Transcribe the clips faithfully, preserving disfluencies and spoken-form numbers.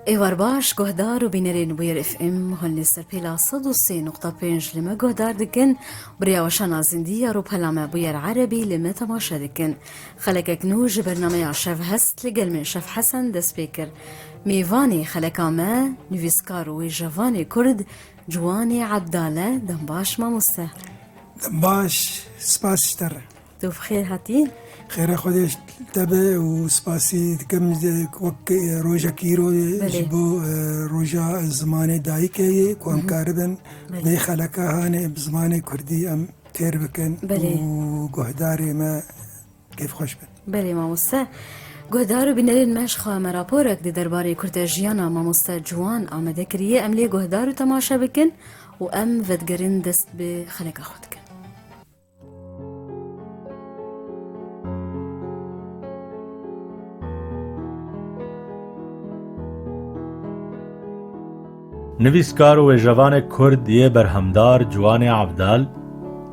Êvar baş, guhdar û bînerên Bûyer F M, hûn li ser pêla sed û sê nokta pênc li me guhdar dikin. Bi rêya weşana zindî ya rûpela me Bûyer Erebî li me temaşe dikin. Xelekek nû ji bernameya Şev Hest li gel min Şev Hesen dest pê kir. Mêvanê xeleka me, nivîskar û wêjevanê Kurd, Ciwanê Ebdal e. Dem baş mamoste. Dem baş, spas ji te re. Tu bi xêr hatî. Xêra Xwedê ji te be û spasî dikim wek rojekî îro Belê. ji bo, e, roja zimanê dayikê ye ku em Hı hı. karibin Belê. vê xeleka hanê bi zimanê kurdî em fêr bikin Belê. û guhdarê me kêfxweş bin. Belê mamoste. Guhdar û bînerên me ji xwe me raporek di derbarê kurtejiyana mamoste Ciwan amade kiriye. Em lê guhdar û temaşe bikin û em vedigerin dest bi xeleka xwe dikin. Nivîskar û wêjevanê Kurd yê berhemdar Ciwanê Evdal,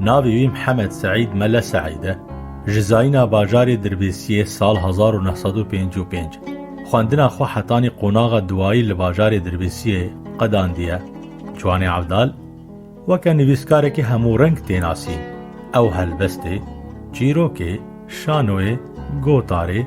navê wî Mihemed Seîd Mele Seîd e. Ji zayîna bajarê Dirbêsiyê sal hezar û neh sed û pêncî û pênc xwendina xwe hetanî qonaxa duwayî li bajarê Dirbêsiyê qedandiye. Ciwanê Evdal weke nivîskarekî hemûreng tê nasîn. Ew helbestê, çîrokê, şanoyê, gotarê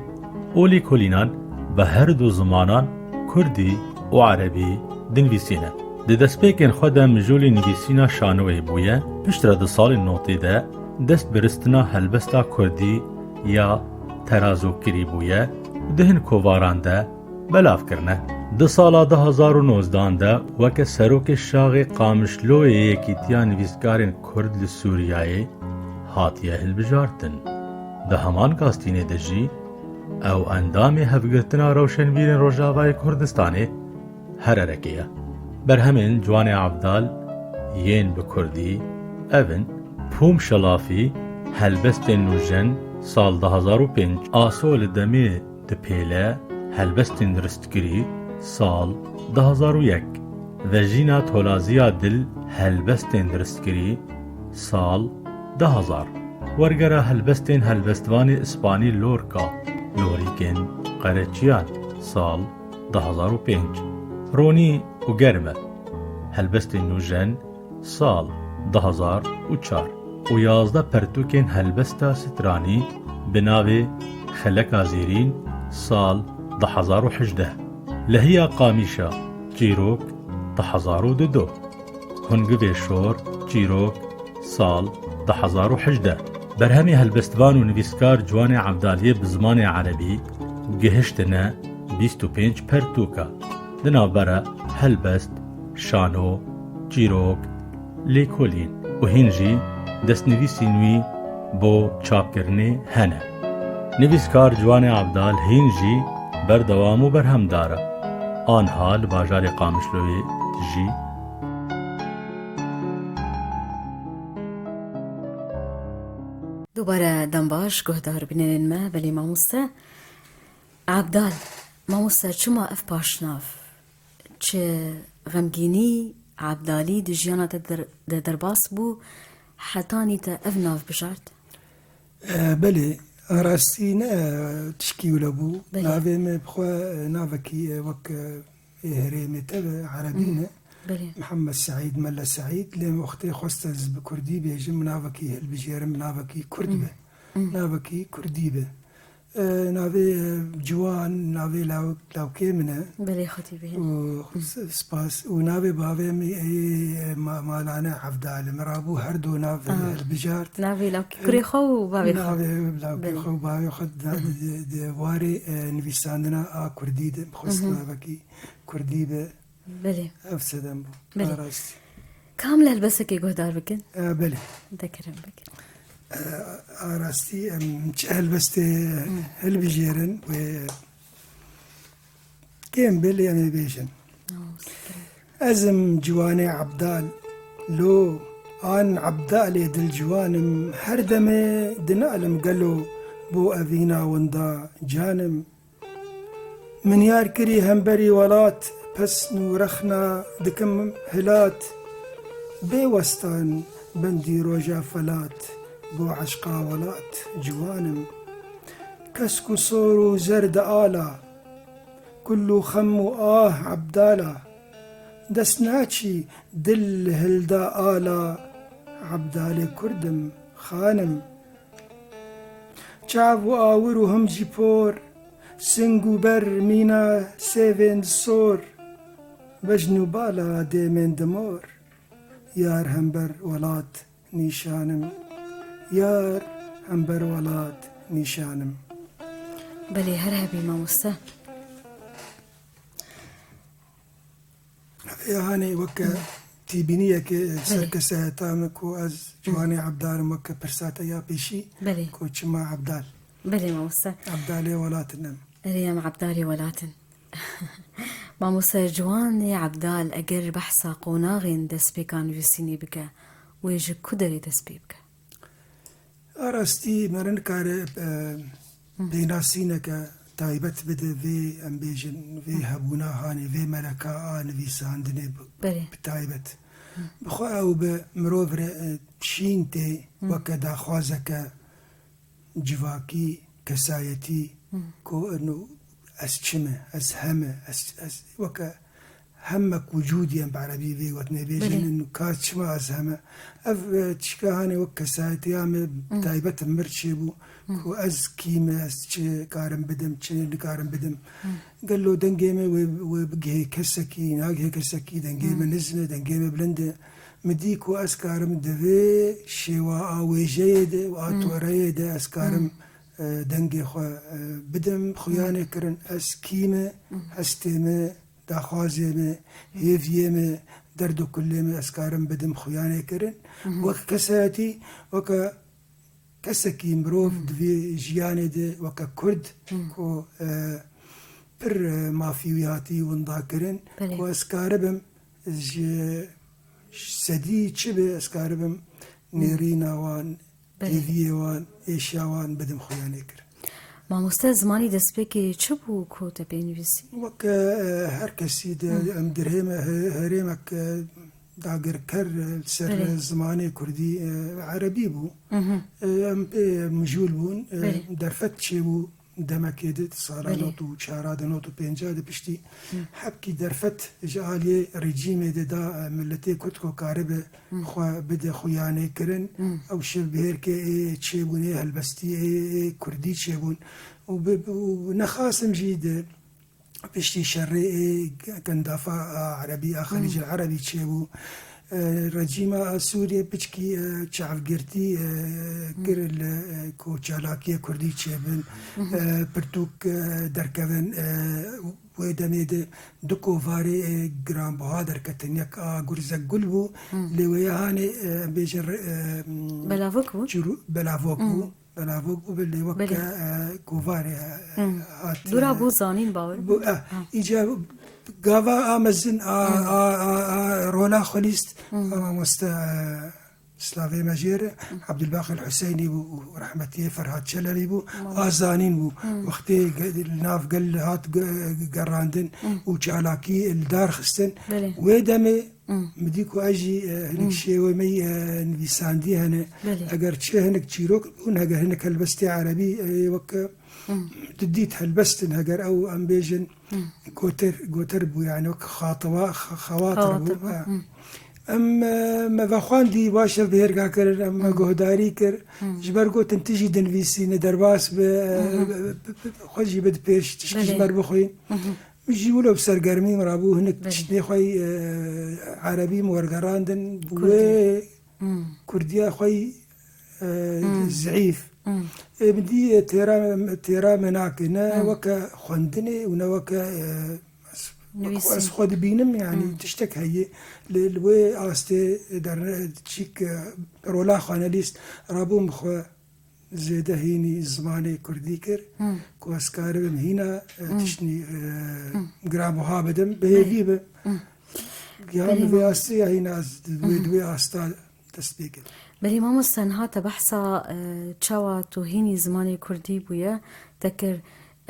û lêkolînan bi her du zimanan kurdî û erebî dinivîsîne. Di destpêkên xwe de mijûlî nivîsîna şanoyê bûye, piştre di salên notê de dest bi ristina helbesta kurdî ya terazokirî bûye û di hin kovaran de belav kirine. Di sala du hezar û nozdehan de weke serokê şaxê Qamişloyê Yekîtiya Nivîskarên Kurd li Sûriyeyê hatiye hilbijartin. Di heman gaztînê de jî ew endamê Hevgirtina Rewşenbîrên Rojavayê Kurdistanê, Hererekê ye. Berhemên Ciwanê Evdal yên bi kurdî ev in: Pûm Şelafî, Helbestên Nûjen, sal du hezar û pênc, Aso li demê dipêle, Helbestên Diristkirî, sal du hezar û yek, Vejîna Tolaziya Dil, Helbestên Diristkirî, sal du hezar, Wergera Helbestên Helbestvanê Îspanî Lorca, Lorîkên Qereçiyan, sal du hezar û pênc, Ronî û Germe, Helbestên Nûjen, sal du hezar û çar, û yazdeh pertûkên helbesta stranî bi navê Xeleka Zêrîn, sal du hezar û hejdeh, Lehiya Qamîşa, çîrok, du hezar û dudu, Hungivê Şor, çîrok, sal du hezar û hejdeh. Berhemê helbestvan û nivîskar Ciwanê Evdaliyê bi zimanê erebî gihiştine bîst û pênc pertûka, di navbera helbest, şano, çîrok, lêkolîn û hîn jî destnivîsên wî bo çapkirinê hene. Nivîskar Ciwanê Evdal hîn jî berdewam û berhemdar e. Anha li bajarê Qamişloyê dijî. Dubare dem baş, guhdar bînerên me, belê mamoste. Evdal, mamoste, çima ev paşnav? Çi xemgînî, Evdalî di jiyana te der-, de derbas bû, hetanî te ev nav bijart? E, belê, a rastî ne, e, tişkî wilo bû. Belê. Navê me bi xwe, e, navekî, e, wek, e, ê herêmê te be, erebî ne. Belê. Mihemed Seîd, Mele Seîd, lê wextê xwest ez bi kurdî bêjim, navekî hilbijêrim, navekî kurd be. Navekî kurdî be. E, navê, e, ciwan, navê law-, lawkê min e. Belê, xwedî bihê. Û s-, spas. Û navê bavê min ê, e, ma-, malane Evdal e. Min rabû her du nav, e, Aha. hilbijart. Navê lawkê kurê xwe û bavê xwe. Navê lawkê Belê. xwe û bavê xwe da, di, di, di warê, e, nivîsandina a kurdî de. Xwest navekî kurdî be. Belê. Ev sedem bû. Belê. A rastî. Kam li helbestekê guhdar bikin? E, belê. Dekirim bikin. E, a rastî em çi helbestê hilbijêrin wê kêm be lê em ê bêjin. Oh, sekirim. Ez im ciwanê Ebdal, lo an Ebdalê dilciwan im, her demê dinalim gelo bo evîna winda can im. Min yar kirî hemberî welat, pesn û rexna dikim hilat. Bê westan bendî roja felat, bo eşqa welat ciwan im. Kesk û sor û zer diala, kul û xem û ah Ebdala. Dest naçî dil hilda ala, Ebdalê Kurd im, xanim. Çav û awir û him jî por, sing û ber mîna sêvên sor, bejn û bala dêmên di mor, yar hember welat nîşan im, yar hember welat nîşan im. Belê, her hebî mamoste. Ev ê hanê weke tîbîniyeke ser Belê. kesayeta min ku ez Ciwanê Ebdal im, weke pirsa te ya pêşî Belê. ku çima Ebdal? Belê mamoste. Ebdalê welatin em. Erê, em Ebdalê welatin. Mamoste, Ciwanê Ebdal eger behsa qonaxên destpêka nivîsînê bike, wê ji ku derê dest pê bike? A rastî me re nikare, e, Hı. pênasîneke taybet bide vê, em bêjin, vê Hı. hebûna hanê, vê meleka a nivîsandinê bi, Belê. bi taybet. Hı. Bi xwe ew bi mirov re, e, şîn tê, Hı. weke daxwazeke civakî, kesayetî, Hı. ku eno ez çi me, ez heme, ez, ez weke hemek wicûdî em bi erebî vê gotinê bêjin, Belê. eno ka çima ez heme. Ev, e, tişka hanê wek kesayetiya me Hı. taybet em mir çêbû, Hı. ku ez kî me, ez çi karim bidim, çi nikarim bidim. Hı. Gelo dengê me wê, wê bigihê kesekî, nagihê kesekî, dengê me Hı. niz e, dengê me bilind e. Min dî ku ez karim di vê şêwa a wêjeyê de û a Hı. toreyê de ez karim, Hı. e, dengê xwe, e, bidim, xuyanê kirin. Ez kî me, Hı. hestê me, daxwazê me, hêviyê me, derd û kulê me ez karim bidim xuyanê kirin. Hı hı. Wek kesayetî, weke kesekî mirov Hı. di vê jiyanê de weke Kurd Hı. ku, e, pir, e, mafî wî hatî winda kirin, Belê. ku ez karibim ji sedî çi be ez karibim Hı. nêrîna wan, Belê. hêviyê wan, êşa wan bidim xuyanê kirin. Mamoste, zimanî destpêkê çi bû ku te pê nivîsî? Weke, e, her kesî de Hı. em di herême-, he-, herêmek, e, dagirker, e, li ser Belê. zimanê kurdî, e, erebî bû. Hı hı. E, em pê mijûl bûn. E, Belê. derfet çêbû demekê de, di sala Belê. nod û çar de, nod û pênc de piştî Hı. hebkî derfet ji aliyê rejîmê de da, e, miletê kurd ku karibe Hı. xwe bide xuyanê kirin. Hı. Ew şev bihêrkê ê çêbûnê, helbestî ê, ê kurdî çêbûn. Û bi, û nexasim jî di piştî şerê ê gendafa a erebî, a Xelîcil Hmm. Erebî çêbû. E, rejîma a Sûriyê piçkî, e, çavgirtî, e, Hmm. kir li, e, ku çalakiyê kurdî çêbin. Mhm. E, pirtûk, e, derkevin, e, wê demê de du kovarê, e, giranbuha derketin. Yek a Gurzek Gul bû, Hmm. lê wê ya hanê, e, em bêjin, e, Belavok bû? Çirû-, Belavok Hmm. bû. Belavok bû, belê weke, Belê. e, kovarê, e, Hmm. hat, Dûra e, bû zanîn bawer bû, bû. e, Ha. Îca gava a mezin a, Hmm. a, a, a rola xwe lîst, Hmm. a mamoste, e, slavê me jê re, Hmm. Abdulbaqî Huseynî bû û rehmetiyê Ferhat Çelebî bû, Tamam. a zanîn bû. Hmm. Wextê ge-, li nav gel hat ge-, gerandin Hmm. û çalakî li dar xistin. Belê. Wê demê Hmm. Min dî ku ez jî, e, hinek Hmm. şêwê me yî, e, nivîsandî hene. Belê. Eger çi hinek çîrok bûn, eger hinek helbestê erebî, e, wek, e, Hmm. tu dît helbestin, eger ew em bêjin Hmm. goter, goter bû, yani wek xatiwa-, xa-, xewatir bû. Xewatir bû, E, hmm. Em, e, me vexwandî, baş e, bi hêrka kirin, em me Hmm. guhdarî kir. Hmm. Ji ber gotin tu jî dinivîsî, ne derbas bi, e, Hmm. bi, bi, bi, xwe jî bid pêş, tişkî ji Belê. ber bixwîn. Hmm. Min jî wilo bi sergermî min rabû hinek Belê. tiştê xwe yî, e, erebî min wergerandin, bi Kurdî. wê Hmm. kurdiya xwe yî, e, Hmm. zeîf. Hmm. E, min dî, e, têra, têra me nake. Ne Hmm. weke xwendinê û ne weke, e, ez, Nivîsî. ez xwe dibînim, yani Hmm. tiştek heye. Li, li wê astê derne, çîk, e, rola xwe nelîst, rabûm xwe zêde hînî zimanê kurdî kir, Hmm. ku ez karibim hîna, e, Hmm. tiştnî, e, Hmm. giranbuha bidim, bi hêvî be. Hmm. Gihan Belê bi vê mamoste. astê ya hîna ez di wê, Hmm. di wê asta dest pê kir. Belê mamoste, niha te behsa, e, çawa tu hînî zimanê kurdî bûye, te kir,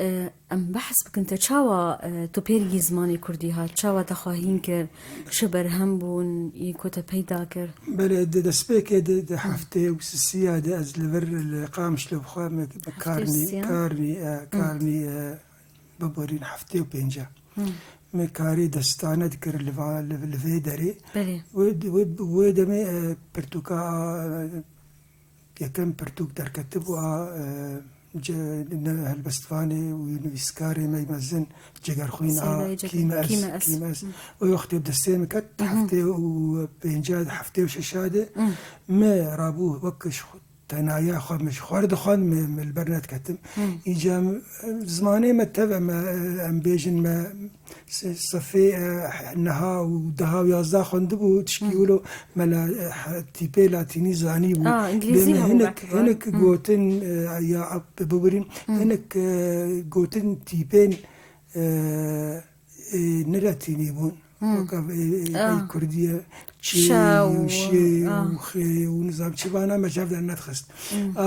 E, em behs bikin, te çawa, e, tu pêrgî zimanê kurdî hat? Çawa te xwe hîn kir? Çi berhem bûn, yên ku te peyda kir? Belê, di destpêkê de, di Hmm. heftê û sisiya de ez li vir li Qamişlo bi xwe me, me Heftê karnî, siya? karnî, e, Hmm. karnî, e, biborîn heftê û pênca. Min karê destane dikir li va-, li, li vê derê. Belê. Wê, wê, wê demê, e, pirtûka, e, yekem pirtûk derketibû a, e, ce-, ne-, helbestvanê û nivîskarê me mezin Cegerxwîn a Seydayê Ceger-, Kî me ez, Kî me ez. Kî me ez. Hı. O wextê bi destê min ket, Hı hı. heftê û pênca, heftê û şeşa de Hı. me rabû wek ji xwe tenaya xwe min ji xwe re dixwend, min, min li ber nediketim. Hı. Îca min, zimanê me tev e, me, em bêjin me se-, sefê, e, neha û deha û yazda xwendibû, tişkî Hı. wilo me la, e, he-, tîpê latînî zanîbû. A, Lê îngilîzî me hinek, belkî, hinek Hı. gotin, e, ya, bibirîn, Hı. hinek, e, gotin tîpên, e, e, ne latînî bûn. Hmm. Weke, e, e, Ah. ey Kurdî ye, çê Şe û û, şê ah. û xê û nizam çi vana me ji hev dernedixist. Hmm. A,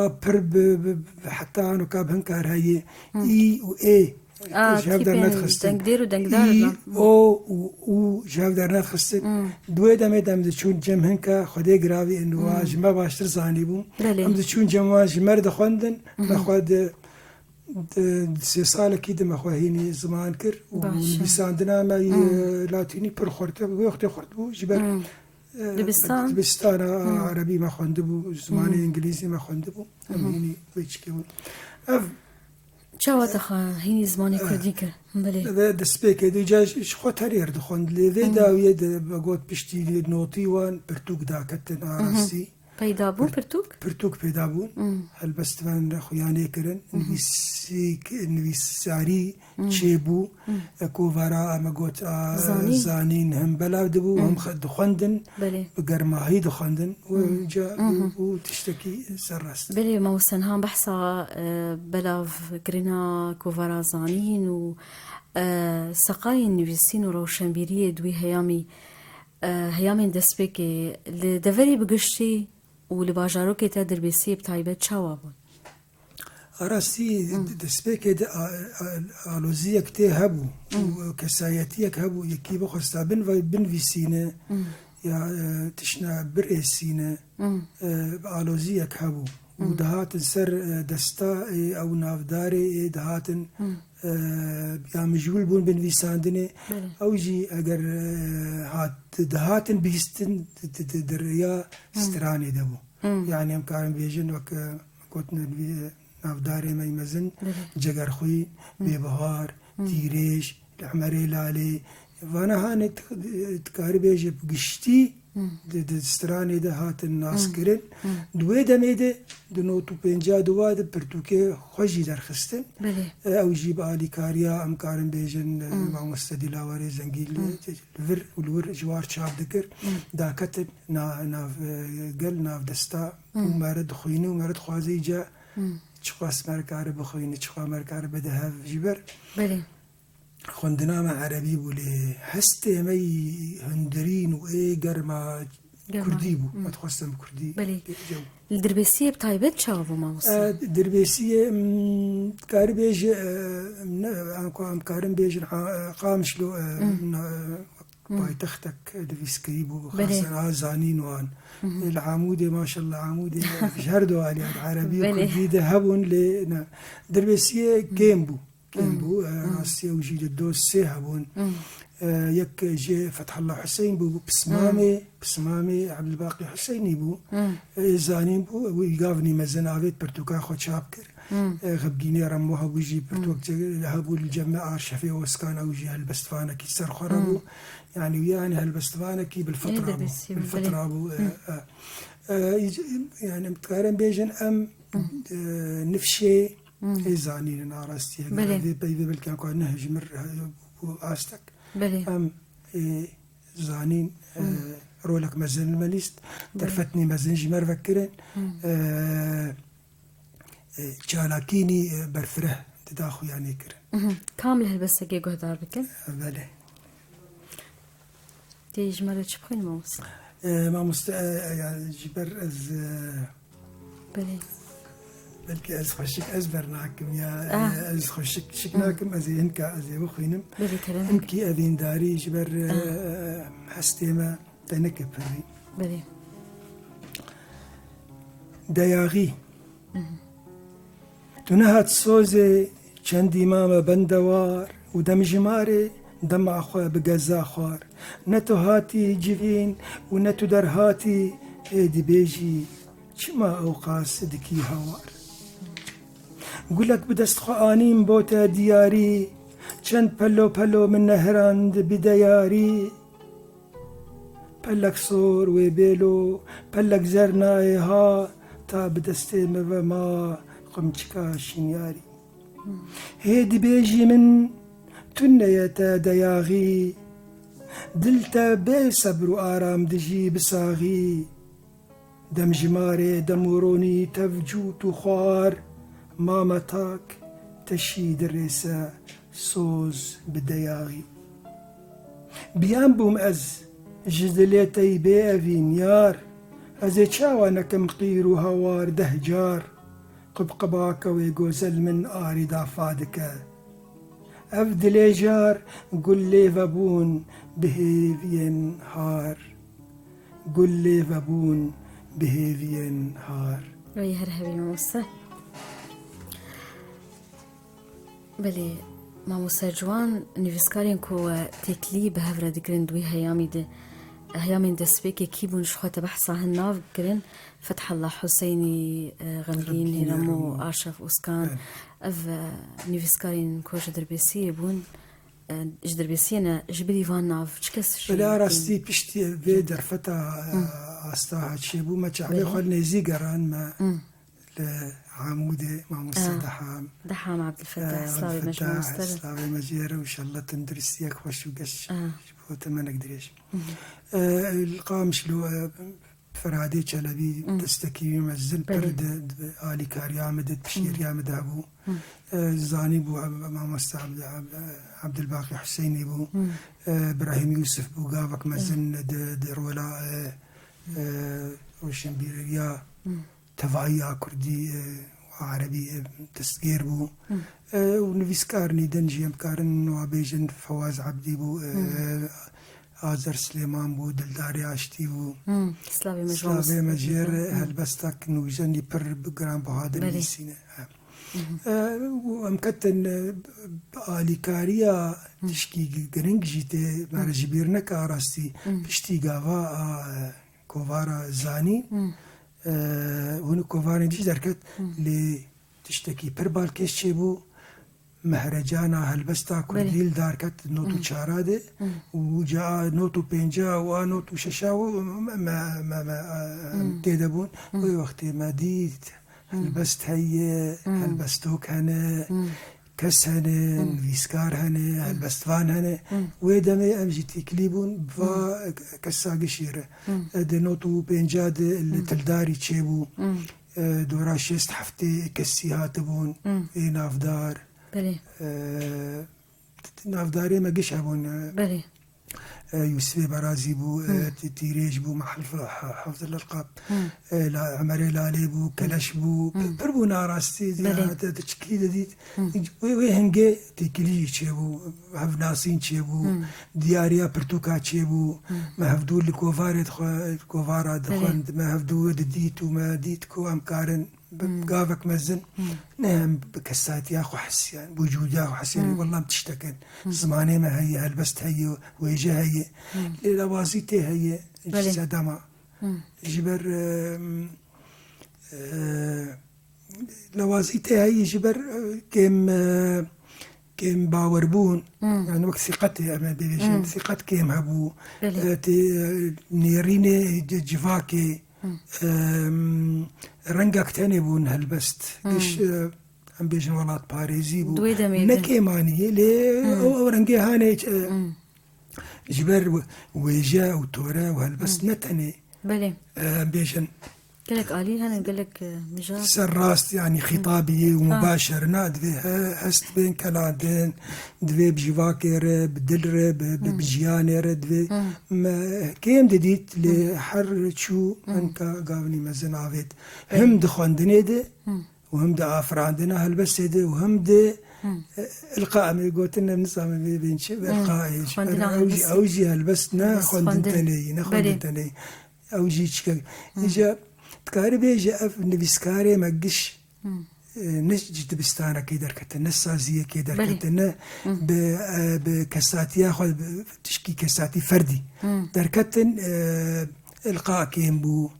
a pir bi, bi, bi, heta anoka bi hin kar heye. Hmm. Î û ê Ah, ji hev tîpên dernedixistin. dengdêr û dengdar Î, dilan. Hmm. o û û ji hev dernedixistin. Hmm. Di wê demê de em diçûn cem hinka Xwedê giravî ên wa Hmm. ji me baştir zanîbûn. Belê. Em diçûn cem wan ji me re dixwendin. Me Mhm. xwe di Di, di sê salekî de me xwe hînî ziman kir û Baş e. nivîsandina me yê Hmm. latînî pir xurt e. Wê wextê xurt bû ji ber, Hmm. e, Dibistan? dibistana Hmm. erebî me xwendibû, zimanê Hmm. îngilîzî me xwendibû. Em Hmm. hînî wê çikê bûn. Ev Çawa te xwe hînî zimanê Eh. kurdî kir? Belê. Ve destpêkê de ca ji, ji xwe terêr dixwend. Lê vê Hmm. dawiyê de me got piştî lê notî wan pirtûk daketin a Mhm. rastî. Peyda bû Pir-, pirtûk? Pirtûk peyda bûn. Hmm. Helbestvan re xuyanê kirin. Mhm. Nivîsîk-, nivîsarî Hmm. çêbû. Hmm. E, kovara, em got, a, Zanîn. zanîn hem belav dibû, Hmm. hem xe-, dixwendin, Belê. bi germahî dixwendin. Û Hmm. ca Mhm. bû, bû tiştekî serrast. Belê, mamoste, niha behsa, e, belavkirina kovara zanîn û, e, seqayên nivîsîn û rewşenbîriyê di wî heyamî e, heyamên destpêkê li deverê bi giştî û li bajarokê te Dirbêsiyê bi taybet çawa bûn? A rastî Hmm. destpêkê de a, a, aloziyek tê hebû û Hmm. kesayetiyek hebû, yekî bixwesta bin ve binivîsîne Hmm. ya, e, tişna birêsîne, Hmm. e, aloziyek hebû. Û Hmm. dihatin ser, e, desta, e, ew navdarê, e, dihatin Hmm. e, ya mijûl bûn bi nivîsandinê. Belê. Ew jî eger, e, hat, dihatin bihîstin di, di, di, di riya Hmm. stranê de bû. Hmm. Yani em karin bêjin wek, e, gotin nivî-, navdarê me mezin, Belê. Cegerxwî, Hmm. Bêbihar, Hmm. Tîrêj, Li Emerê Lalê, vana hanê tu, tu karî bêje bi giştî Hmm. di, di stranê de hatin Hmm. naskirin. Hmm. Di wê demê de di not û pênca dû de pirtûkê xwe jî derxistin. Belê. E, ew jî bi alîkariya em karin bêjin, e, Hmm. mamoste Dilawerê Zengî li, Hmm. li vir û li wir ji war çap dikir. Hmm. Daketin na-, nav, e, gel navdesta Hmm. û me re dixwîne û me re dixwaze îca Hmm. çiqas me re kare bixwîne, çiqas me re kare bide hev ji ber. Belê. Xwendina me erebî bû lê hestê me yî hundirîn û ê germa Germa. kurdî bû. Hmm. Me dixwestin bi kurdî Belê. bêje. Li Dirbêsiyê bi taybet çawa bû mamoste? E, Dirbêsiyê, mm, dikarî bêje, e, ne, em, em karin bêjin, ha, e, Qamişlo, e, Hmm. na, Hmm. paytextek nivîskirî bû, Belê. xasen a zanîn wan. Hmm. E, li Amûdê, maşallah, Amûdê, ji her du alî, erebî û Belê. kurdî de hebûn, lê ne. Dirbêsiyê Hmm. kêm bû. Kêm Hmm. bû, e, Hmm. rastî ew jî li doz sê hebûn. Hmm. E, yek jê Fethallah Huseyîn bû, bû pismamê, Hmm. pismamê Ebdulbaqî Huseynî bû. Hmm. E, zanîn bû, wî gavnî mezin avêt pirtûka xwe çap kir. Hmm. E, Xebgînê Remo hebû jî, Hmm. pirtûk ce-, hebû li cem me arşevê Oskan, ew jî helbestvanekî ser xwe re Hmm. bû. Yani, yani helbestvanekî bil Ê, fitra bû. dibêsî, Bil belê. fitra bû. E, Hmm. e, e, yani, em dikarin bêjin, em, Hmm. e, nifşê Hmm. Ê zanîn in a rastî hene. Belê. Vê peyvê belkî em karin ne hejmir, e, û astek. Belê. Em ê zanîn, e, Hmm. rolek mezin li me lîst. Belê. Derfetnî mezin ji me re vekirin. Hmm. E, e, çalakînî, e, berfireh dida xuyanê kirin. Mhm. Kam li helbestekê guhdar bikin? E, belê. Tê ji me re çi bixwînî mamoste? E, mamoste, e, e, yani ji ber ez, e, Belê. Belkî ez xweşik ez bernakim ya, Ah. e, ez xweşik şik Hmm. nakim, ez ê hinka ez ê bixwînim. Belê, kerem. Hinkî evîndarî ji ber, e, Ah. hestê me te neke pirî. Belê. Deyaxî. Mhm. Tu nehat sozê Çendî mame bendewar û demjimarê dema xwe bi geza xwar. Ne tu hatî civîn û ne tu derhatî, ê dibêjî çima ew qas dikî hawar? Gulek bi dest xwe anîm bo te diyarî, çend pelo pelo min nehirand bi deyarî. Pelek sor wê bêlo, pelek zer nayê ha, ta bi destê me ve ma qumçika şinyarî. Hê dibêjî min, tune ye te deyaxî, dil te bê sebr û aram dijî bi saxî. Demjimarê demûronî tev cût û xwar, mame tak teşî dirêse soz bi deyaxî. Biyan bûm ez ji dilê tey bê evîn yar, ez ê çawa nekim qîr û hawar deh car, qibqibake wê gozel min arî dafa dike. Ev dilêjar gul lê vebûn bi hêviyên har. Gul lê vebûn bi hêviyên har. Wê her hebî mamoste. Belê, mamoste Ciwan, nivîskarên ku we têkilî bi hev re dikirin di wî heyamî de, heyamên destpêkê kî bûn, ji xwe te behsa hin nav kirin, Fethallah Huseynî, e, Xemgîn, Xemgîn, Hîremo, Hîremo. Aşef Uskan. Evet. Ev, e, nivîskarên ku ji Dirbêsiyê bûn, e, ji Dirbêsiyê ne, ji bilî van nav çi kes jî Belê, a rastî piştî vê derfeta, e, asta ha çêbû, me çavê Belê. xwe nêzî geran me Hı. li Amûdê, mamoste Ah, Deham. Deham Abdülfettah, Eh, slavê me ji Abdülfettah, mamoste re. Slavê me jê re, inşallah tenduristiyek xweş û geş Ah. ji bo temenek dirêj. Hı hı. Eh, li Qamişlo, eh, Ferhadê Çelebî Hı. destekî wî mezin Belê. pir di, di alîkariya me de, di piştgiriya me de hebû. Hı. Eh, zanî bû, eh, mamoste Abd-, Abd-, Abdulbaqî Huseynî bû. Hı. Eh, Birahîm Yûsif bû, gavek mezin Hı. di, di rola, eh, eh, roşenbîriya Hı. tevayî a kurdî, eh, û erebî, eh, destgêr bû. Hı. Eh, û nivîskarnî din jî em karin wa bêjin Fewaz Ebdî bû, eh, Hı. Azer Silêman bû, Dildarê Aştî bû. Hı. Slavê me ji Slavê me jê re, Hı. helbestek nûjenî pir bi giranbiha Belê. dinivîsîne. Hı hı. Eh, û em ketin, eh, bi alîkariya Hı. tişkî gi-, giring jî tê me re Hı. ji bîr neke a rastî. Hı. Piştî gava a, eh, kovara zanîn, Hı. eh, hûn kovarên dî jî derket, Hı. lê tiştekî pir balkêş çêbû. Mehrecana helbesta kurdî Belê. li dar ket not û Hı. çara de Hı. û ca a not û pênca û a not û şeşa û me, me, me, me, Hı. tê de bûn. Hı. Wê wextê me dît, Hı. helbest heye, Hı. helbestok hene, Hı. kes hene, Hı. nivîskar hene, Hı. helbestvan hene. Hı. Wê demê em jî têkilî bûn, va Hı. kesa gişî re. Hı. E, di not û pênca de li Hı. Tildarî çêbû. Hı. E, dora şêst heftê kesî hatibûn, Hı. ê navdar. Belê. E, navdarê me giş hebûn, e, Belê. e, Yûsifê Berazî bû, e, Hı. Tî-, Tîrêj bû, Mehel Fe-, He-, Hafzil Elqab, Hı. e, La-, Emerê Lalê bû, Hı. Keleş bû, Hı. pir bûn a rastî, Belê. ya, te, te çikî de dît. Hı. Wê, wê hingê têkilî jî çêbû, hevnasîn çêbû, Hı. diyariya pirtûka çêbû, Hı. me hevdû li kovarê dixwe-, kovara Belê. dixwend, me hevdû didît û me dît ku em karin bi Hmm. gavek mezin Hmm. ne em bi kesatiya xwe hesiyan, bi wicûdiya xwe hesiyan, Hmm. wela em tiştek in. Hmm. Zimanê me heye, helbest heye, wêje heye. Hmm. Lê lawazî tê heye, Belê. ji sedema. Hmm. Ji ber, e, e, lawazî tê heye, ji ber, e, kêm, e, kêm bawerbûn, Hmm. yani wek sîqetê em ê bibêjin, Hmm. sîqet kêm hebû, Belê. e, tê, e, nêrînê ci-, civakê, Hmm. e, rengek tenê bûn helbest. Hmm. Giş, e, em bêjin welatparêzî bû. Di wê demê Ne de. kêmaniyê, lê Hmm. ew, ew rengê hanê, e, Hmm. ji ber we-, wêje û tore û helbest Hmm. ne tenê, Belê. e, em bêjin Gelek alî hene, gelek, e, mijar. Ser rast, yani xîtabî yê û Ha. mubaşer na divê he-, hest bên kelandin, divê bi civakê re, bi dil re, bi, bi, Hmm. bi jiyanê re divê Hmm. me kêm didît, lê Hmm. her çû Hmm. enka gavnî mezin avêt. Belê. Him di xwendinê de Hmm. û him di afirandina helbestê de û him di, Hmm. e, ilqa em ê gotin, em nizanin vê bên çi, Hmm. ilqa ê ji Xwendina ber ew jî, helbestê. ew jî helbest ne Helbest xwendin xwendin. tenê yî, ne xwendin Belê. tenê yî. Ew jî çike. Hmm. Îca dikarî bêje ev nivîskarê me giş Hmm. e, ne ji dibistanekê derketin, ne saziyekê derketin, ne bi, e, bi kesatiya xwe, bi tişkî kesatî ferdî derketin, e, ilqa kêm bû.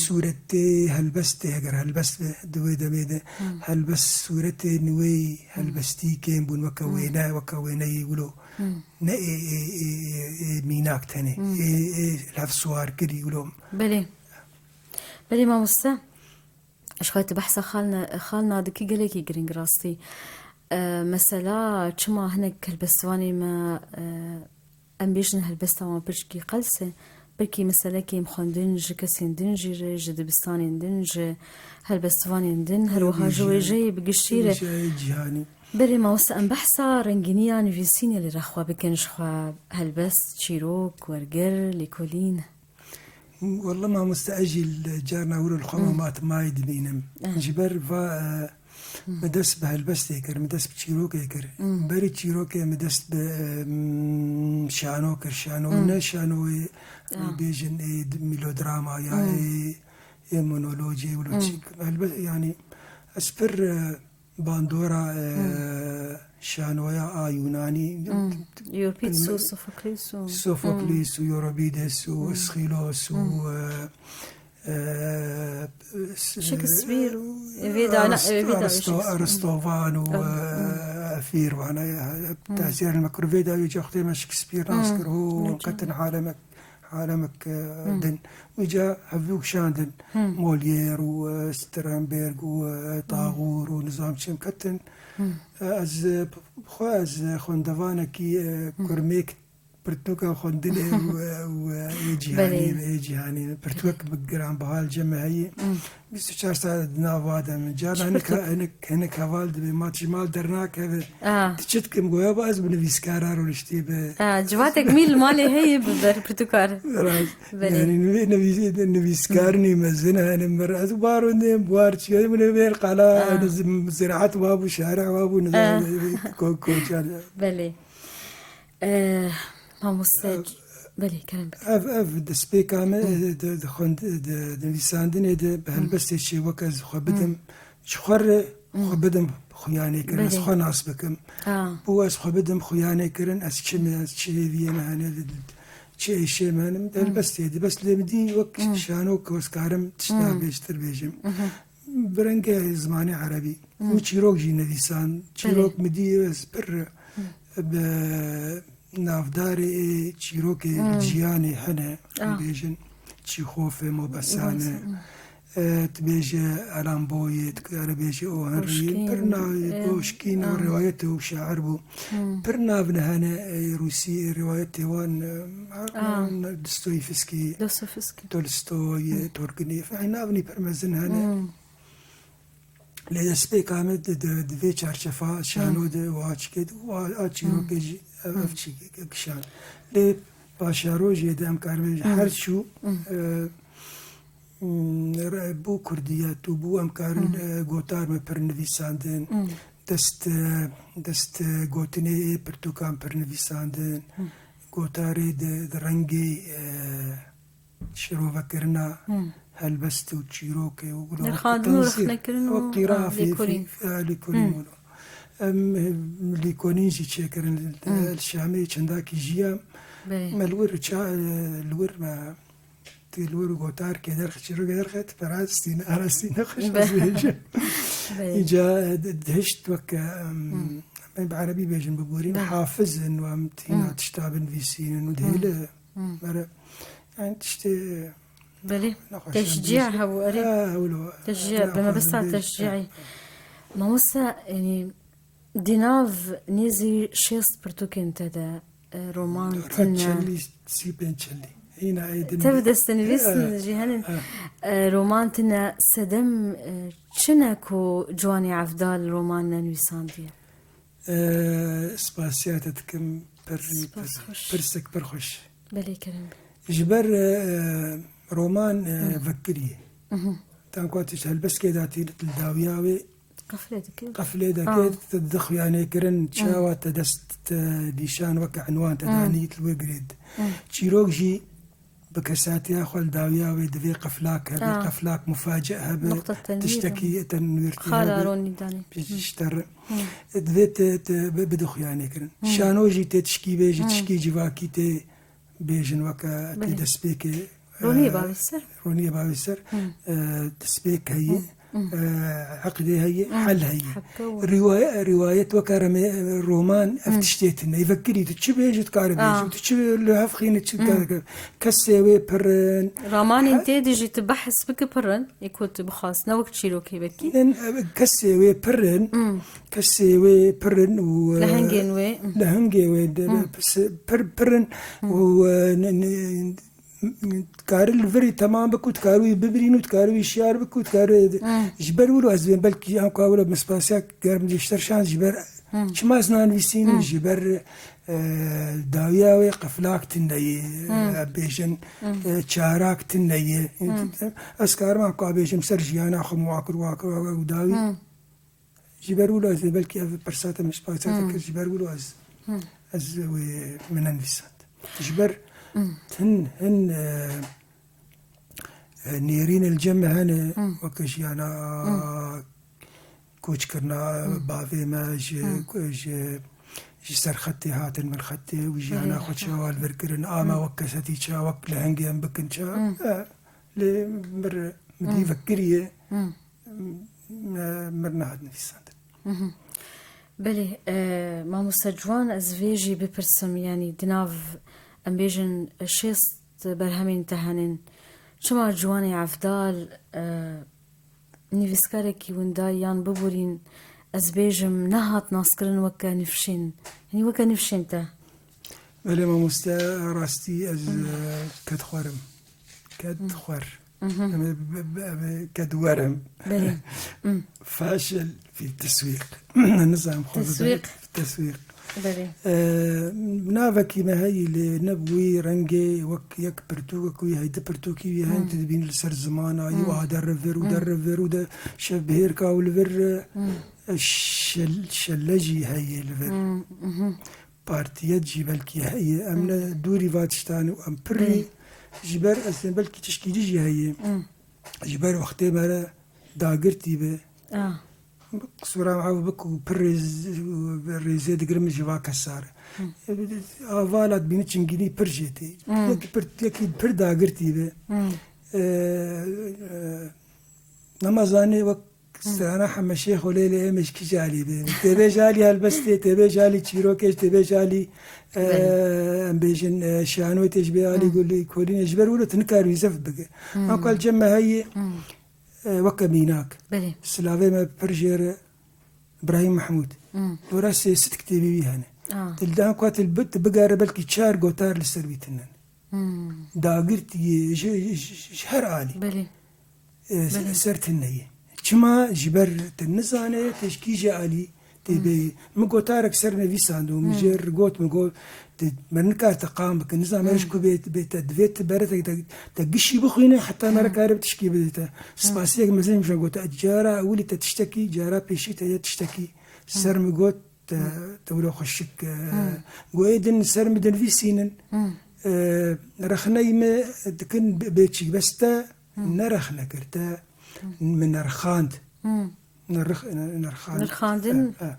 Sûretê helbestê, heger helbest be di wê demê de, helbest sûretên wê helbestî kêm bûn, weke wêne, weke wêneyê wilo. Ne ê, ê, ê, ê, ê mînak tenê, ê, ê hevsiwarkirî wilo. Belê. Belê mamoste. Ji xwe tu behsa xalna, xalna dikî gelekî giring rastî. E, mesela çima hinek helbestvanê me, e, em bêjin helbesta wan piçkî qels e, belkî meselekê em xwendin ji kesên din jî re, ji dibistanên din, ji helbestvanên din, her wiha ji wêjeyê bi giştî re. Wêjeyê cîhanî. Belê mamoste, em behsa rengîniya nivîsînê li rexwa bikin, ji xwe helbest, çîrok, werger, lêkolîn. Walla mamoste, ez jî li carna wir li xwe me mat mayî dibînim. Ji ber va, e, min dest bi helbestê kir, min dest bi çîrokê kir. Berî çîrokê min dest bi, e, m, şano kir. Şano ne şanoyê bêjin ê melodrama ya ê, ê monolojê wilo çi. Helbest, yanî ez pir, e, bandora, e, şanoya a Yunanî. Euripides û Sophocles û Sophocles û Euripides û Aeschylus û, e, e, s-, Shakespeare û, e, vê da-, Arist-, e, vê da-, Aristo-, Shakespeare. Aristovan û, e, Efîr, vana, e, tesîrên me kir. Vê dawî caxtê me Shakespeare nas kir û ketin alemek Alemek, e, din. Wî ca hevdû kişandin. Molière û, e, Strindberg û, e, Tagore û nizam çi em ketin. E, ez, e, bi xwe ez, e, xwendevanekî, e, kurmêk pirtûka xwendinê û, e, û, e, ê cîhanî, ê cîhanî. Pirtûkek bi giranbiha li cem me heye. Bîst û çar saet di nav va de min. Cara hinek, hinek, hinek heval dibe, ma ji mal dernakeve. Ah. Tu çi dikim? Goya ba ez bi nivîskara rûniştî bi. Ah, civatek mî li malê heye bi ber pirtûkar. Rast. Belê. Yani nivî-, nivî-, nivîskar nî mezin, yani mir ez bar û nêm buar çi, yani min vê qala, yani zim-, ziraat wa bû, şarî wa bû, nizam, ko-, koçan. Belê. Eh, mamoste, belê, kerem bike. Ev, ev destpêka me, di, di xwend-, di, di nivîsandinê de bi helbestê çê wek ez xwe bidim. Ji xwe re xwe bidim xuyanê kirin, ez xwe nas bikim. Bo ez xwe bidim xuyanê kirin, ez çi me, ez çi hêviyê me hene, çi êşê me hene, min di helbestê de. Bes lê min dî wek şano ku ez karim tişta bêjtir bêjim. Bi rengê zimanê erebî. Û çîrok jî nivîsan. Çîrok min dî ez pir bi navdarê ê çîrokê jiyanê hene. Em bêjin Çîxofê, Mobesanê. E, tu bêje Alan Boyê, tu kare bêje O Henry. Pir na-, Goşkîn û rivayetê û şair bû. Pir navne hene, e, Rûsî, rivayetê wan, e, Dostoyevskî, Tolstoy, Turgenev. Eynî navnî pir mezin hene. Lê destpêka me di, di, di vê çarçefa şano de û a çikê de û a, a çîrokê jî ev, ev çî kişand. Lê paşarojê de em karin her çû, e, m, re-, bû kurdiyet û bû em karin, e, gotar me pir nivîsandin. Dest, e, dest, e, gotinê ê pirtûkan pir nivîsandin. Gotarê di, di rengê, e, şirovekirina helbest û çîrokê û nirxandin û tenzîr, rexnekirin û, wek qîrafê, lêkolîn. Fî-, e, lêkolîn û em, e, lêkolîn jî çêkirin. Li Şamê çendakî jiya. Belê. Me li wir ça-, e, li wir me, tu li wir gotarkê derxe, çîrokê derxe, tu perastîne, arastîne xweş ez bêjim. Belê. Îca, e, di-, dihişt wek, e, em, em bi erebî bêjin, bi gorî hafizin û em tîna tişta binivîsînin û dihêle. Mere, yani tiştê Belê. Teşcî hebû, erê. Ha, wilo. Teşcî, bi mebesta teşcî. Mamoste, yani, di nav nêzî şêst pirtûkên te de, e, roman tine. Çelî, sî pênc çelî. Hîna ê din. Tev destenivîs jî hene. E, roman tine, sedem, e, çi ne ku Ciwanê Evdal roman nenivîsandiye? E, spasiya te dikim, pir, pir, pirsek pir xweş. Belê kerem. Ji ber, e, roman, e, vekirî. Tanku tu ji helbestkê datî li dawiya wê qeflê dike. Qeflê dike, tu dixuyanê kirin, çawa te dest, te nîşan weke enwan te danî, li wê girêd. Çîrok jî bi kesatiya xwe li dawiya wê divê qeflak hebe, Ah. qeflak muface hebe, Nuqta tenwîr. tiştekî tenwîr Xala hebe. Ronî danî. Ji te re. Divê te, te bi, bide xuyanê kirin. Şano jî tê tişkî bêjî, tişkî civakî tê bêjin weke tê Belê. destpêkê. Ronî e, bavê ser. Ronî bavê ser. E, destpêk heye. E, eqdê heye, hel heye. Heke û Riwaye-, riwayet weke reme-, roman ev tiştê tine. Vekirî tu çi bêjî, tu karî bêjî. Ah. Tu çi li hev xînî, çi karî. Kesê wê pir in. Ramanên Ha- tê de jî tu behs bike pir in. Ê ku tu bixwast, ne wek çîrokê belkî. Nin, e, kesê wê pir in. Kesê wê pir in û, e, Lehengên wê. lehengê wê de, pis-, pir, pir in û, e, ne, ne, dikare li virî temam bik û dikare wî bibirîn û dikare wî şiyar bik û dikare ji ber wilo ez dibêm belkî anka wilo min spasiya germ ji ter şan ji ber çima ez nanivîsînim ji ber, e, dawiya wê qeflak tinde ye, e, bêjin, e, çarak tinde ye. Ez karim anka bêjim ser jiyana xwe muwakir wakir û dawî. Ji ber wilo ez ê belkî ev pirsa te min ji paşa te kir, ji ber wilo ez, ez wê min nenivîsand. Ji ber hin, hin, e, e, nêrîn li cem me hene, weke jiyana koçkirina bavê me ji, ji, ji ser xetê hatin min xetê û jiyana Belê. xwe çawa li vir kirin, a me wek kesetî çawa, wek lehengê em bikin çawa. E, lê mir, min dî vekiriye. Me, mir nehat nivîsandin. Belê, e, mamoste Ciwan, ez vê jî bipirsim, yanî di nav, em bêjin, şêst berhemên te henin. Çima Ciwanê Evdal, e, nivîskarekî winda yan biborîn, ez bêjim, nehat naskirin weke nifşên, yanî weke nifşên te? Belê mamoste, rastî ez, e, kedxwer im. Kedxwer. Em ê bi, bi, em ê kedwer im. Belê. Faşil fî teswîq. Nizam xwe Teswîq. Teswîq. Belê. E, navekî me heyî lê ne bi wî rengê wek yek pirtûk, wek wî heydi pirtûkî wî heyî tu dibînî li ser zimana yî wiha derivir û derivir û de şev bihêrka û li vir, e, şel-, şelle jî heye li vir. Partiyet jî belkî heye. Em ne dûrî va tiştan û em pirî ji ber ez ê belkî tişkî dî jî heye. Ji ber wextê me re dagirtî be. Ah. Qisûra me ev bik û pir rêz-, rêzê digirim ji va kesar. Avala dibîni çingînî pir jê tê. Yekî pir, yekî pir dagirtî be. E, e, nema zanê wek Strana Heme Şêx û Lêlê em ê ji kî alî bê? Tê bê ji alî helbestê, tê bê ji alî çîrokê, tê bê ji alî, e, Belê. em bêjin, e, şanoyê, tê ji bê alî Hı. gulî, kolînê. Ji ber wilo tu nikarî wî zef bike. Hı. Anka li cem me heye, Hı. e, weke mînak. Belê. Silavê me pir jê re Birahîm Mehmûd. Hı. Dora sê sed kitêbê wî hene. Ah. Li dan ku tu bi-, tu bigere belkî çar gotar li ser wî tinen. Hmm. Dagirtiyê ji, ji, ji her alî. Belê. E, Belê. ser tune ye. Çima? Ji ber te nizane te ji kîje alî tê Hmm. bê. Min gotarek ser nivîsand û min Hmm. jê re got, min got, te, me nikar te qam bikin. Nizam Hmm. ji ku bê, bê te, divê te bere te, te, te gişî bixwîne, heta me re Hmm. kare tişkî bide te. Spasiyek mezin min jê got, cara ewilî te tiştekî, cara pêşî te ye tiştekî. Ser Hmm. min got, Te, te wilo xweşik, e, Hmm. goyê din ser min dinivîsînin. Hmm. E, rexneyî me dikin bê-, bêçîk. Bes te Hmm. nerexne kir, te Hmm. min nerxand. Hmm. Nerix-, ne-, nerxand. Nirxandin. E, e.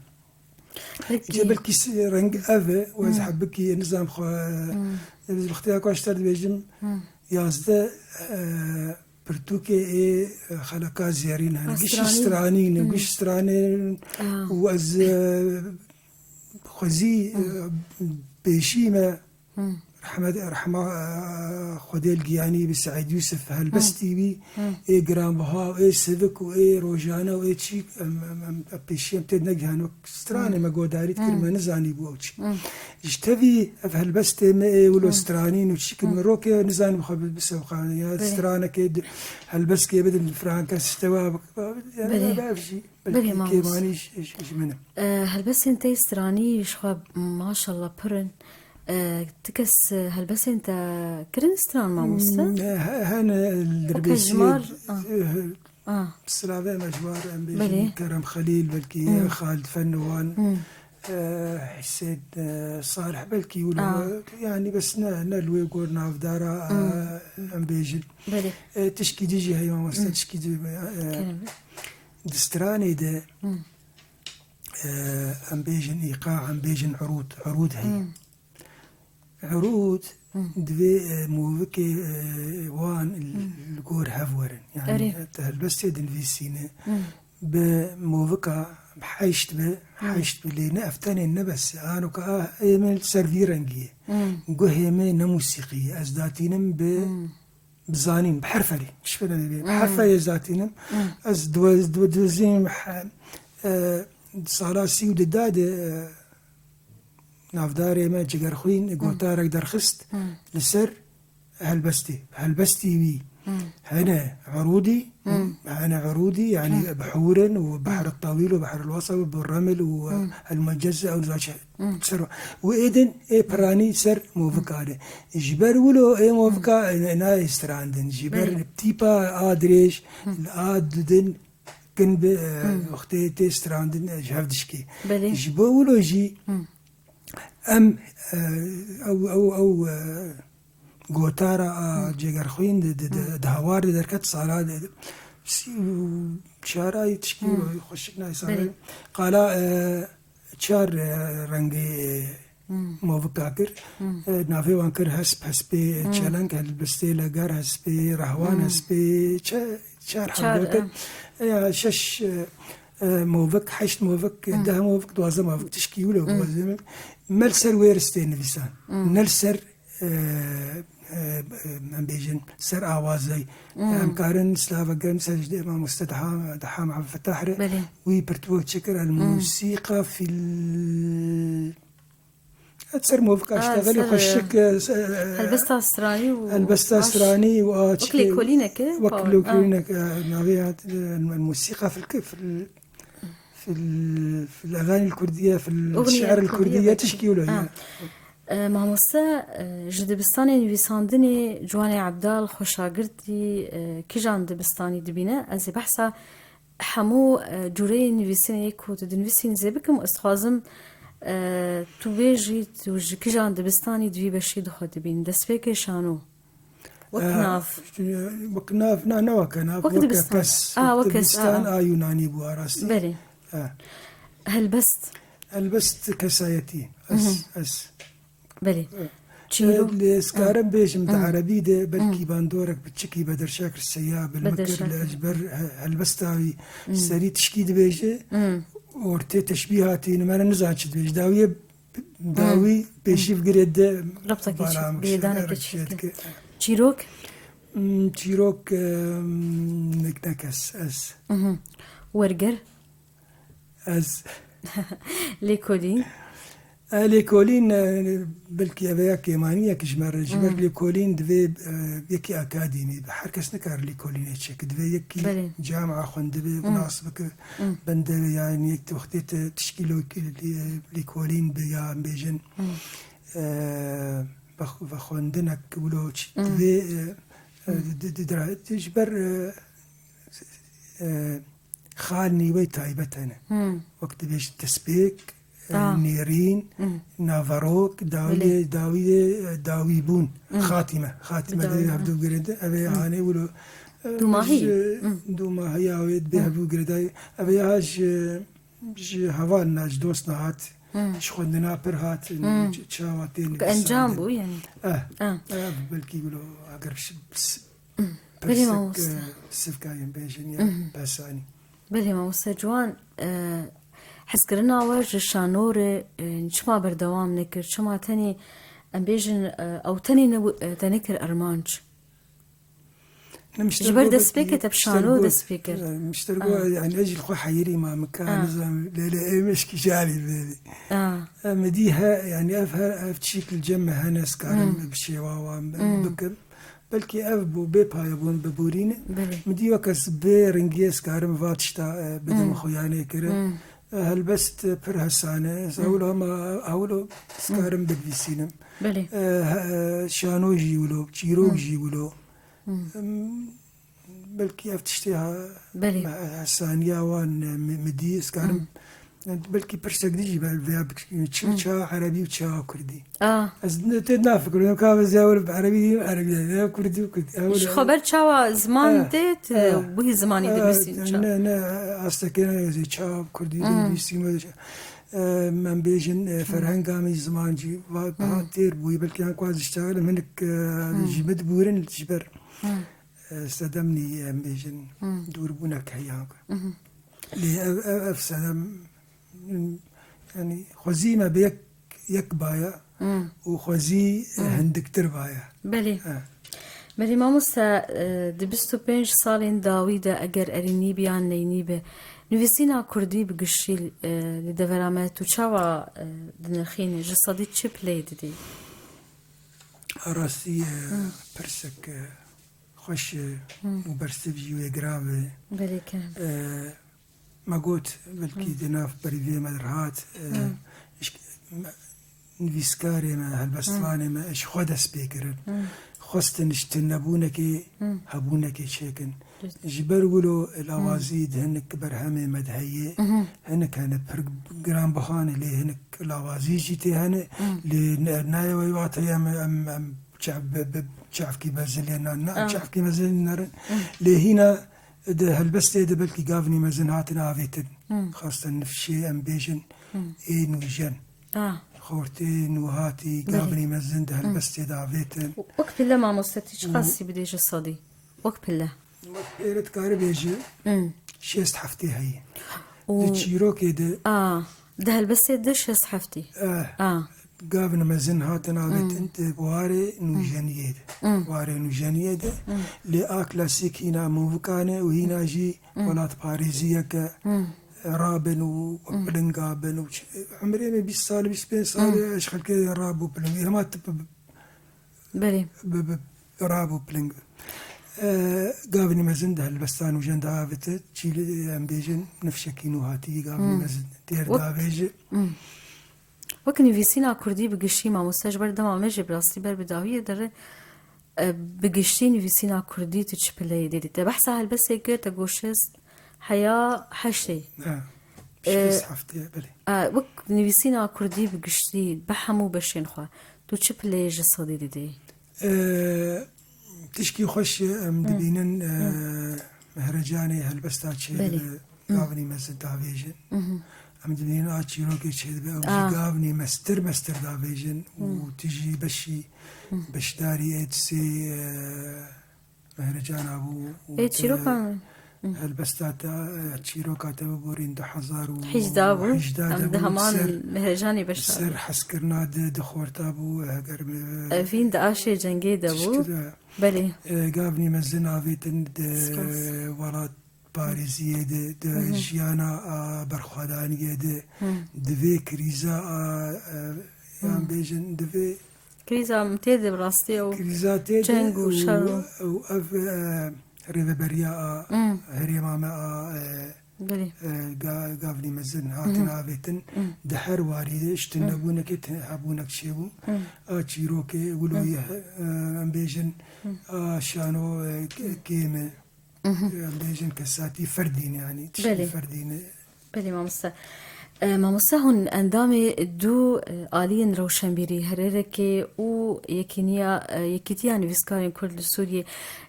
Peki. Îca belkî s-, reng ev e, û ez Hmm. hebikî nizam xwe, Hmm. ez wextê ya ku ez ji te dibêjim, Hmm. yazdeh, e, pirtûkê ê, e, xeleka zêrîn hene. Gişî Stranî. stranî ne, Hmm. gişî stranê Ah. û ez, e, xwezî, Hmm. e, pêşî me Hmm. rehmet, rehma, e, Xwedê li giyanî bi Seîd Yûsif helbestî Hmm. wî, Hmm. ê giranbiha, ê sivik û ê rojane û ê çî em, em, em, em pêşî em tê negihan wek stranê Hmm. me godarî dikir, Hmm. me nizanî bû ew çi. Hmm. Ji tevî ev helbestê me ê wilo Hmm. stranîn û çî ki Hmm. mirokê nizanî xwe bi-, bisewqane. Ya Belê. stranekê di-, helbestkê bidin franka sitewa bik-, yani Belê. ev jî Belê, belkî mamoste. kêmanî ji, ji, ji min e. E, helbestên te stranî ji xwe maşallah pir in. E, ti kes, e, helbestên te kirin stran mamoste? Hmm, he-, hene li Weke Dirbêsiyê, jimar, ah. e, Ah. Silavê me ji war em bêjin Belê. Kerem Xelîl, belkî Hmm. Xalid Fenniwan. Hmm. e, Husên, e, Salih belkî wilo, Ah. e, yanî bes ne, ne li wê gor navdara, Hmm. e, em bêjin. Belê. E, tişkî dî jî heye mamoste, Hmm. tişkî dî, e, Kerem. di stranê de, Hmm. e, em bêjin îqa, em bêjin urûd, urûd heye. Hmm. Urûd Hmm. divê, e, movikê, e, wan Hmm. li gor hev werin. Yani, Erê. e, te helbestê dinivîsîne. Hmm. Bi movika heşt bi, Hmm. heşt bi lê ne eftenên ne bes. Anoka, ah, ê min li ser vî rengî ye. Hmm. Guhê me ne musîqî ye. Ez datînim bi Hmm. bi zanîn, bi herferî, tişt pê nebê, bi Hmm. herfê ez zatînim. Hmm. Ez diwe-, diwe-, dizîm, he, e, sala sî û du de, e, navdarê me Cigerxwîn Hmm. gotarek derxist Hmm. li ser helbestê. Helbestî wî Hmm. hene urûdî, Hmm. hene urûdî, yani Hmm. bi hûr in û behr Hmm. tewîl û behr wesa û bi remil û Hmm. helmecez ew zaçe. Hmm. Ser û êdin ê piranî ser movika de. Ji ber wilo ê movika, Hmm. e, nayê strandin. Ji ber Belê. tîpa a dirêj, Hmm. li a didin kin bi, e, Hmm. wextê tê strandin, e, ji hev dişkê. Belê. Ji bo wilo jî Hmm. em, e, ew, ew, ew, e, gotara a Hmm. Cêgerxwîn di, di, di, Hmm. di hawar de derket sala de, sî û çar ay tişkî Hmm. xweşik nayê sala. Belê. Qala, e, çar, e, rengê, e, Hmm. movika kir. Hmm. E, navê wan kir hesp, hespê Hmm. çeleng, helbestê leger, hespê rehwan, Hmm. hespê çe-, çar Çar, heblote. e. Ya şeş, e, e, movik, heşt movik, Hmm. deh movik, duwazdeh movik, tişkî wilo Hmm. duwazdeh movik. Me li ser wê ristê nivîsan. Hmm. Ne li ser, e, e, e, em bêjin, ser awazey. Hmm. Em karin slavek gerim ser ji dê mamoste Deha, Deha Muhammed Fetah re. Belê. Wî pirtûk çêkir, El Hmm. Musîqa fil-, et ser movika Ah, işte, gelê ser, xweşik, e, e, se-, e, helbesta stranî û helbesta aş-, stranî û aç wek lêkolînek e, wek pa-, lêkolînek, ah. e, navê hat, e, El Musîqa fil-, fil-, fil-, fil-, Eganî Kurdiye, fil-, Eganî Şi'er Kurdiye, Kurdiye, belkî. Tişkî wilo Ah. ye. E, mamoste, e, ji dibistanê nivîsandinê Ciwanê Ebdal xwe şagirdî, e, kijan dibistanî dibîne? Ez ê behsa hemû, e, cûreyên nivîsinê ku tu dinivîsîn zê bikim. Ez dixwazim, e, tu bêjî tu ji kijan dibistanî di vî beşî de xwe dibînî? Destpêkê şano. Wek Eh, nav. Wek nav, na, ne weke nav, Wek weke dibistan. Kes. Ah, Wek wek kes, dibistan ah. a Yunanî bû, a rastî. Belê. Eh. Helbest. Helbest kesayetî. Ez, Mhm. ez. Belê. Eh. Çîro-, Eh, lê ez Ah. karim bêjim di Hmm. erebî de belkî Hmm. bandorek biçikî Bederşakir Seya, Bilmikir, Bederşakir. Li ji ber he-, helbesta wî Hmm. serî tişkî dibêje, Hmm. ortê teşbîhatî, min nizan çi dibêje. Dawiyê Dawî Hmm. pêşî Hmm. vegirê de Rabtekê çi, balam bêdaneke çi dike. Çîrok? Hmm, çîrok, em, nek, nek ez, ez. Mhm. Werger? Ez. Lêkolîn? E, lêkolîn, e, belkî ev ya kêmaniyek ji me re, ji ber Hmm. lêkolîn divê, e, yekî akademî be. Her kes nikare lêkolînê çêke. Divê yekî Belê. camia xwendibe, Hmm. nas bike. Hmm. Bende yani yek wextê te tişkî lê-, lê-, lêkolîn bi ya em bêjin, Hmm. e, vex-, vexwendinek wilo çi Hmm. divê, e, e, Hmm. di, di, di, di, ji ber, e, e, xal nîwey taybet hene. Hmm. Wek dibêjin destpêk, e, Ah. nêrîn, Hmm. naverok, dawiyê, Belê. dawiyê, e, dawîbûn, Hmm. xatîme. Xatîme Dawî, divê hmm. hevdu girêde. Ev ê Hmm. hanê wilo, e, Dûmahî. ji Hmm. dûmahiya wê dibê Hmm. hevdu girêdayê. Ev ê ha ji, ji hevalina, ji dostina hat, Hmm. ji xwendina pir hat, Hmm. ç-, çawa tê Ku encam nivîsandin. bû yani. Eh, Ah. eh, belkî wilo, eger bi s-, s-, Hmm. Belê pirsik, mamoste. eh, sivkayên bêjin ya Hmm. pesanî. Belê mamoste Ciwan, e, hezkirina we ji şano re, e, çima berdewam nekir? Çima tenê, em bêjin, e, ew tenê ne, e, te nekir armanc? Ne, ji ber destpêkê te bi şano dest pê kir. Mişter got, Ah. yani ez jî li xwe heyirî ma min ka Ah. nizam lê lê ê mişkî jalî bêrî. Ah. Em dî he, yani ev her, ev çîk li cem me hene, ez karim Hmm. bi şêwa wan Hmm. bikim. Belkî ev bû bê paye bûn biborîne. Belê. Min dî wek ez bê ringiyê ez karim va tişta, e, bidim Hmm. xwe yanê kirin. Hmm. E, helbest, e, pir hesane. Ez Hmm. ewil hema, ewil ez Hmm. karim binivîsînim. Belê. E, he, e, şano jî wilo, çîrok Hmm. jî wilo. Hmm. Em, belkî ev tiştê ha, Belê. he-, hesaniya wan, e, mi, mi dî, ez karim Hmm. Yani belkî pirsek dijî be, veya bi-, çi, çawa erebî û çawa kurdî. Ah. Ez ne, te nafikirim, ka ez ya were bi erebî diyim, erebî ya, ya kurdî û kurdî. Ya were Ji xwe ber çawa ziman Eh, tê, tu eh, wî zimanî eh, dinivîsî, çawa? Ne, ne, asteke ne, ez çawa kurdî dinivîsî me. Eh, em bêjin, eh, ferhenga me ziman jî va-, daha têr bûyî, belkî yan ku ez diştexilim hinik, eh, ji min dibûrin ji ber, eh, sedemnî, em bêjin, dûrbûnek heye. Lê ev, ev, ev sedem, yanî xwezî me bi yek, yek baya û xwezî, eh, hindiktir baya. Belê. Eh. Belê mamoste, eh, di bîst û pênc salên dawî de eger erênî be yan neynî be, nivîsîna kurdî bi giştî, eh, li devera me tu çawa, eh, dinirxînî? Ji sedî çi pileyê didî? A rastî, eh, pirsek, eh, xweş e û bersiv jî wê giran be. Belê kerem. Eh, me got, belkî di nav perîvê me de hat, eh, ji, me, nivîskarê me, helbestvanê me, ji xwe dest pê kirin. Xwestin ji tunebûnekê hebûnekê çêkin. Ji ber wilo lawazî di hinek berhemê me de heye, hinek hene pir giranbiha ne, lê hinek lawazî jî tê hene, lê ne, nayê wê wate em, em, em çav-, bi, bi çavkî mezin lê nan, na, çavkî mezin nerin. Lê hîna di helbestê de belkî gavnî mezin hatin avêtin. Xasten nifşê em bêjin ê nûjen. Ah. Xortê nûhatî, Belê. gavnî mezin di helbestê de avêtin. Wek pile mamoste, tu çiqas bidê ji sedî? Wek pile. Wek pêre dikare bêje, Hmm. şêst heftê heye. Û Di çîrokê de A, di helbestê de şêst heftî. Eh, A. gavin mezin hatin avêtin Hmm. di warê nûjeniyê de. Hmm. Warê nûjeniyê de. Hmm. Lê a klasîk hîna movikane û hîna jî Hmm. welatparêziyeke Hmm. rabin û Hmm. pilinga bin û ç-, emrê me bîst sal, bîst pênc sal Hmm. e, ji xelkê rabû piling. Hema tip Belê. Bi, bi, rab û piling. E, gavnî mezin di helbestan û jenda avite, çî li, em bêjin, nifşekî nû hatî, gavnî Hmm. mezin. Têr Wek- davêje. Hmm. Wek nivîsîna kurdî bi giştî, mamoste, ji ber dema me jî bi rastî ber bi dawiyê dere, e, bi giştî nivîsîna kurdî tu çi pileyê didî? Te behsa helbestê kir, te got şêst heya heştê. Ha. E, Şêst heftê, belê. E, wek nivîsîna kurdî bi giştî, bi hemû beşên xwe, tu çi pileyê ji sedî didî? E, tişkî xweş e, em Hı. dibînin, e, Hı. mehrecanê helbesta çêdibe, Belê. Hı. gavnî mezin davêjin. Hı hı. Em dibînin a çîrokê çêdibe, ew jî A. gavnî mestir mestir davêjin û Hı. tu jî beşî, Hı. beşdarî ê disê, e, Mehrecan abû û Ê, te çîrokan? Hı. helbesta te, e, çîroka te biborîn du hezar û hejda bû. hejda Em de di bû, heman ser, Mehrecanê beşdar ser bû. hezkirina di, di xorta bû, eger me, Evîn di aşê cengê de bû. tiştî de, Belê. e, gavnî mezin avêtin di Spas. welat parêziyê de, di Hı hı. jiyana a berxwedaniyê de, Hı. di vê krîza a, e, yan Hı. bêjin, di vê Krîza tê de bi rastî ew Krîza tê de ceng û û, şer û û ev, e, rêveberiya a Hmm. herêma me a, e, Belê. e, ga-, gavnî mezin hatin Mhm. avêtin. Hmm. Di her warî de ji Hmm. tunebûnekê te-, hebûnek çêbû. Hmm. A çîrokê wilo Hmm. ye, e, em bêjin, Hmm. a şano, e, k-, kêm e. Mhm. Em bêjin kesatî ferdî ne, yanî tiştî Belê. ferdî ne. Belê mamoste. E, mamoste, hûn endamê du, e, aliyên rewşenbîrî, Herêrekê û Yekîniya, e, Yekîtiya Nivîskarên Kurd li Sûriyê.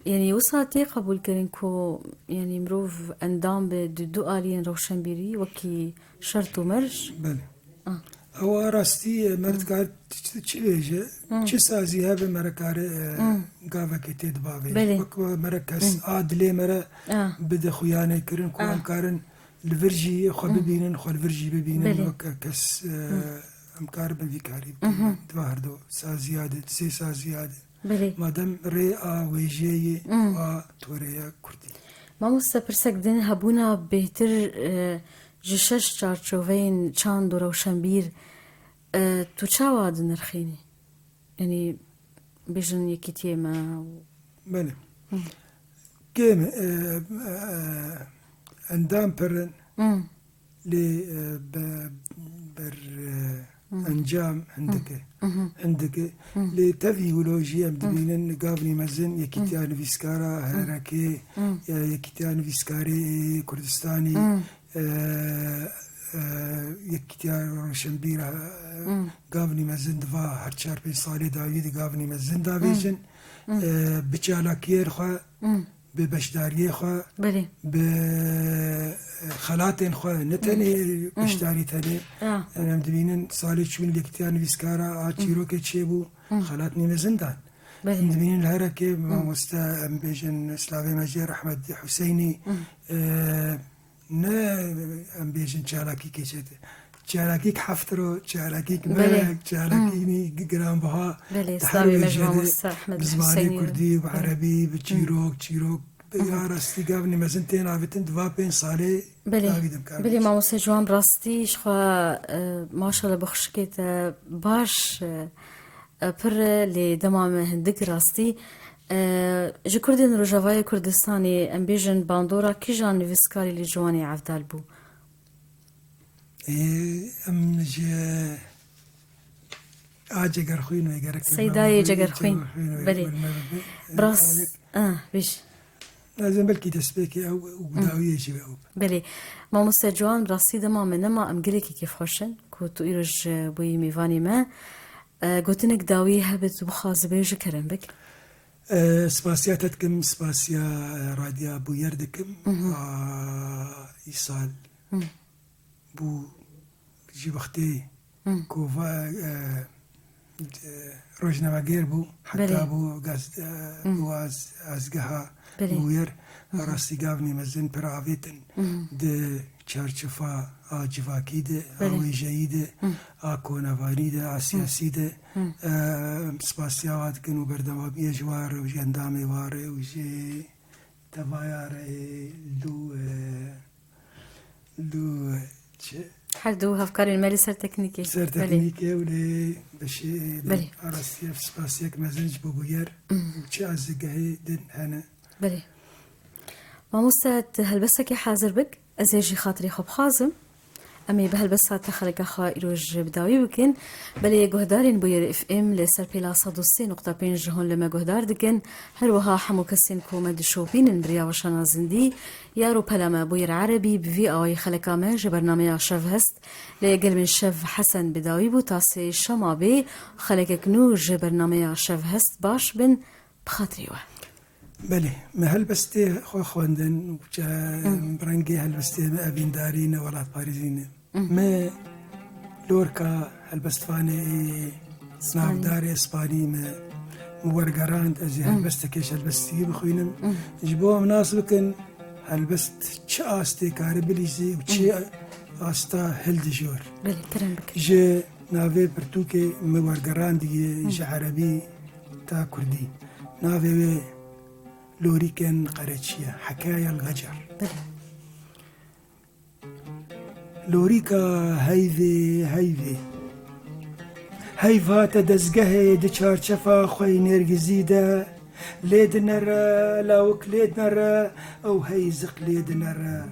Yanî wisa tê qebûlkirin ku, yanî mirov endam be di du aliyên rewşenbîrî wekî şert û merc? Belê. Ah. Ew a rastî, e, me re dikare çi, çi bêje, Hı. çi sazî hebe me re kare, e, Hı. gavekê tê dibavêje. Belê. Wek me re kes Hı. a dilê me re Ah. bide xuyanê kirin ku Ah. em karin li vir jî xwe Hı. bibînin, xwe li vir jî bibînin. Belê. Wek kes, e, Hı. em karibin vî karî Hı hı. bikin. Di va her du saziya de, di sê saziya de. Belê. Madem rê a wêjeyê Hı. a toreya kurdî. Mamoste, pirsek din hebûna bêhtir, e, ji şeş çarçoveyên çand û rewşenbîr, e, tu çawa dinirxînî? Yanî bêjin yekîtiyê me û Belê. Hı. Kêm, e, e, endam pir in. Hı. Lê, e, be-, ber, e, Hı. encam Hı. hindik e. Hı hı. Hindik e. Hı. Lê tevî wilo jî em Hı. dibînin gavnî mezin, Yekîtiya Hı. Nivîskara Hı. Hererekê, Hı. ya Yekîtiya Nivîskarê Kurdistanî, Hı. e, e, Yekîtiya Roşenbîra, e, gavnî mezin diva her çar pênc salê dawî di gavnî mezin davêjin. E, bi çalakiyên xwe, bi beşdariyê xwe, Belê. bi, e, xelatên xwe, ne tenê beşdarî tenê. Ya. Yani em dibînin salê çûn Yekîtiya Nivîskara a çîrokê çêbû, xelatnî mezin dan. Belê. Em dibînin li Herekê mamoste, em bêjin slavê me jê Rehmet Huseynî, e, ne em bêjin çalakîkê çêtir. Çalakîk heftiro, çalakîk Belê. merek, çalakîk nî giranbiha. Belê, Di her slavê me ji wêjê de mamoste Rehmet bi zimanê Huseynî re. kurdî, bi Belê. erebî, bi çîrok, çîrok. Ya rastî gavnî mezin tên avêtin di va pênc salê Belê. dawî de bikar Belê, bêjin. Mamoste Ciwan, bi rastî ji xwe, e, maşallah bi xwişikê te baş, e, e, pir e, lê dema me hindik rastî. E, ji Kurdên Rojavayê Kurdistanê, em bêjin bandora kîjan nivîskarî li ciwanê evdal bû? Ê, em ji A Cegerxwîn ve gerek Seydayê Cegerxwîn. Cegerxwîn ve Belê. gurme bibe. Bi rast, Xalek. ah, bêj. Ez ê belkî destpêkê ew û dawiyê jî be ew. Belê. Mamoste Ciwan, bi rastî dema me nema, em gelekî kêfxweş in ku tu îroj bûyî mêvanê me. E, gotinek dawiyê hebe tu bixwazî bêje kerem bik. E, spasiya te dikim, spasiya, e, Radya Bûyer dikim. A, îsal bû ji wextê ku va, e, e, rojnamegêr bû, heta Belê. bû gaz-, e, bû az-, azgeha Belê. Bûyer, rastî gavnî mezin pir avêtin di çarçefa a civakî de, a Belê. wêjeyî de, a konavarî de, a siyasî de. E, em spasiya wa dikin û berdewamiyê ji wa re û ji endamê wa re û ji tevaya re ê lu, e, Lu çi? Her du hevkarên me li ser teknîkê. Ser Belê. teknîkê û lê beşê Belê. arastiye spasiyek mezin ji bo bûyer û çi azîgehê din hene. Belê. Mamoste, tu helbestekê hazir bik, ez ê jî xatirê xwe bixwazim. Em ê bi helbesta te xeleka xwe îroj bi dawî bikin. Belê guhdarên Bûyer F M li ser pêla sed û sê nokta pênc ji hûn li me guhdar dikin. Her wiha hemû kesên ku me dişopînin bi riya weşana zindî, Yar û pela me Bûyer Erebî bi vî awayî xeleka me ji bernameya Şev Hest li gel min Şev Hesen bi dawî bû, tasê şema bê, xelekek nû ji bernameya Şev Hest baş bin, bi xatirê we. Belê, me helbestê xwe xwendin û çe Hı. bi rengê helbestê me evîndarî ne, welatparêzî ne. Hı. Me lorka helbestvanê ê Spanî. navdarê Spanî me, me wergerand, ez ê Hı. helbestekê ji helbestî bixwînim. Hı. Ji bo em nas bikin, helbest çi astê kare bilîzê û çi Hı. asta hildijor. Belê, kerem bikin. Ji navê pirtûkê me wergerandiye Hı. ji erebî ta kurdî. Navê wê Lorîkên Qereçî ye, Hekayel Xecer. Belê. Lorîka heyvê, heyvê. Heyv hate dezgehê di çarçefa xwe yî nêrgizî de, lê dinere, lawik lê dinere, ew heyziq lê dinere.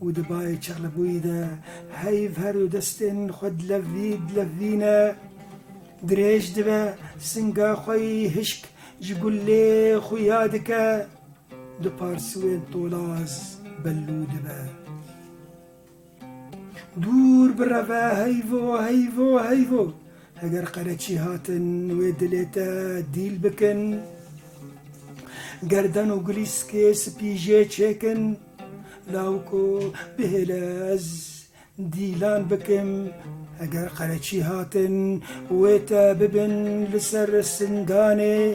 Û di bayê çerlibûyî de heyv her du destên xwe dilevî, dilevîne, dirêj dibe, singa xwe yî hişk ji gulê xuya dike, di parsûyên tolaz bellû dibe. Dûr bireve, heyvo, heyvo, heyvo! Heger qereçî hatin wê dilê te dîl bikin, gerden û gulîskê spî jê çêkin, lawiko bihêle ez dîlan bikim, heger qereçî hatin wê te bibin li ser singanê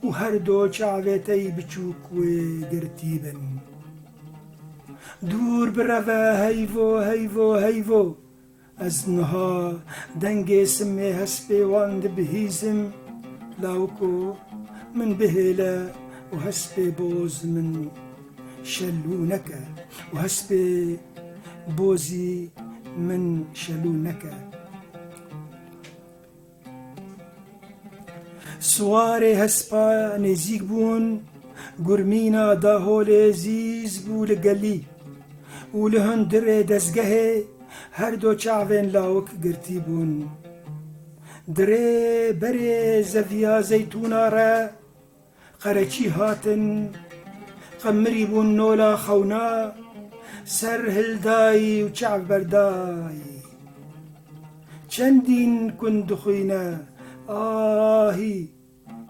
û her do çavê te yî biçûk wê girtî bin. Dûr bireve, heyvo, heyvo, heyvo! Ez niha dengê simê hespê wan dibihîzim, lawiko min bihêle û hespê boz min şelû neke û hespê bozî min şelû neke. Siwarê hespa nêzîk bûn, gurmîna daholê zîz bû li gelî û li hundirê dezgehê her do çavên lawik girtî bûn. Dirê berê zeviya zeytûna re qereçî hatin, qemirî bûn nola xewna, Ser hildayî û çav berdayî. Çendîn kun dixwîne, ahî,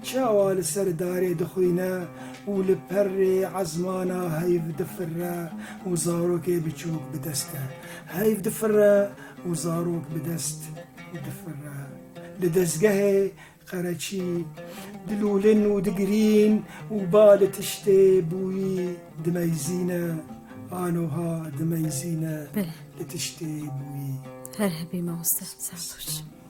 çawa li ser darê dixwîne û li perê ezmana heyv difirre û zarokê biçûk bi dest e. Heyv difirre û zarok bi dest difirre. Li dezgehê qereçî dilûlin û digirîn û ba li tiştê bûyî dimeyzîne. Anoha dimeyzîne Belê. Li tiştê bûyî. Her hebî mamoste. Sağ ol.